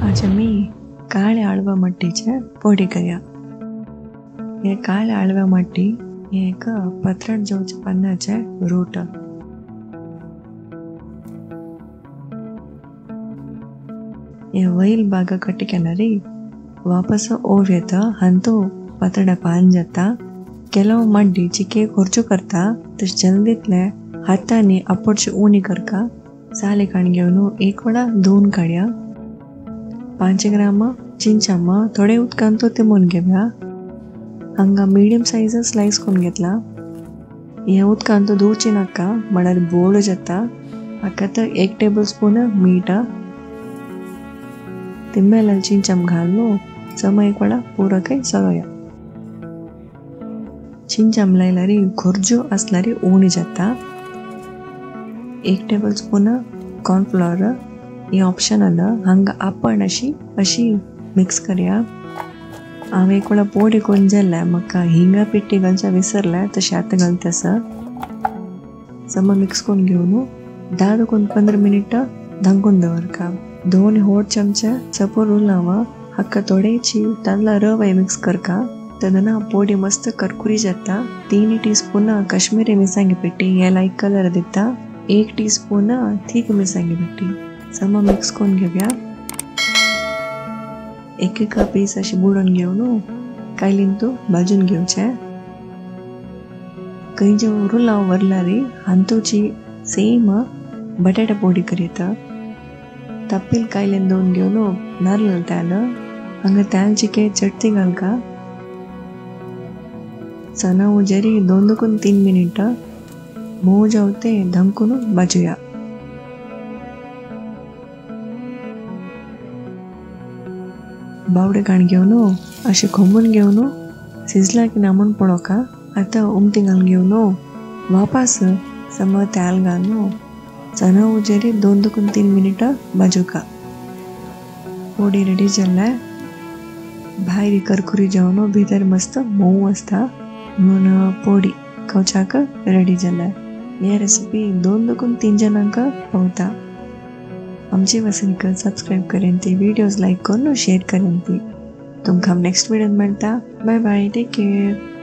आज आमी काळे आळवा मट्टीचे पोडी करया. हे काळे आळवा मट्टी हे एक पत्रट जेवचे पन्नाचे रूट. हे वयल भाग कट केल्यारी वापस ओव येता हंतू पत्रडा पान जाता. ಕೆಲವು मड्डी चिके खोर्चो करता तशें जल्दीतले हातांनी आपोडचे उणी करका. साले काण घेवन एक वडा धुवन काडया. 5 ग्राम चिंचाम थोडे उदकान तो तिमून घेवया. हांगा मिडियम सायज स्लायस करून घेतला. हे उदकान तो धुवचे नाका म्हळ्यार बोड जाता. हाका तर 1 टेबल स्पून मीठ तिम्मेला चिंचाम घालून सम एक वडा पुरा काही सरोया. चिंचाम लायल्यारी खोर्जो असल्यारी उणी जाता. 1 टेबल स्पून कॉर्नफ्लॉवर हे ऑप्शनल. हांगा आपण अशी अशी मिक्स करया. हांव एक वेळा पोडी करून जाल्यार म्हाका हिंगा पिट्टी घालच्या विसरल्या तशें आतां घालता आसा. सम मिक्स करून घेवन 10 ते 15 मिनिटां धांकून दवरका. 2 होड चमचे सपोर उरलावा हाका थोडेची तांदळा रवा मिक्स करका. तेन्ना पोडी मस्त करकुरी जाता. 3 टीस्पून काश्मीरी मिरसांगी पिट्टी हे लायक कलर दिता. 1 टीस्पून थीक मिरसांगी पिट्टी सम मिक्स करून घेवया. एक एक पीस अशी बुडोवन घेवन कायलीन तो भाजून घेवचे. खंय जे उरलाव वरलारी हांतूची सेम बटाटा पोडी करीता. तप्पील कायलीन दोन घेवन नारळ तेल हांगा तेल चिके चटणी घालका. सना उजेरी 2 ते 3 मिनिटां मोव जावते धमकून भाजूया. बावडे काण घेवन अशें खोंबून घेवन शिजला की ना म्हूण पळोवका. आतां उमटी घालून घेवन वापास सम तेल घालून सना उजेरी 2 ते 3 मिनिटां भाजूका. पोडी रेडी जाल्या. भायर करकुरी जावन भितर मस्त मोव आसता म्हणून पोडी खावच्याक रेडी जाल्या. हे रेसिपी 2 ते 3 जणांक पावता. आमची वसणीक सबस्क्राईब करेन ती व्हिडिओज लाईक करून शेअर करेन ती. तुमकां नेक्स्ट व्हिडियोन मेळटा. Bye bye, take care.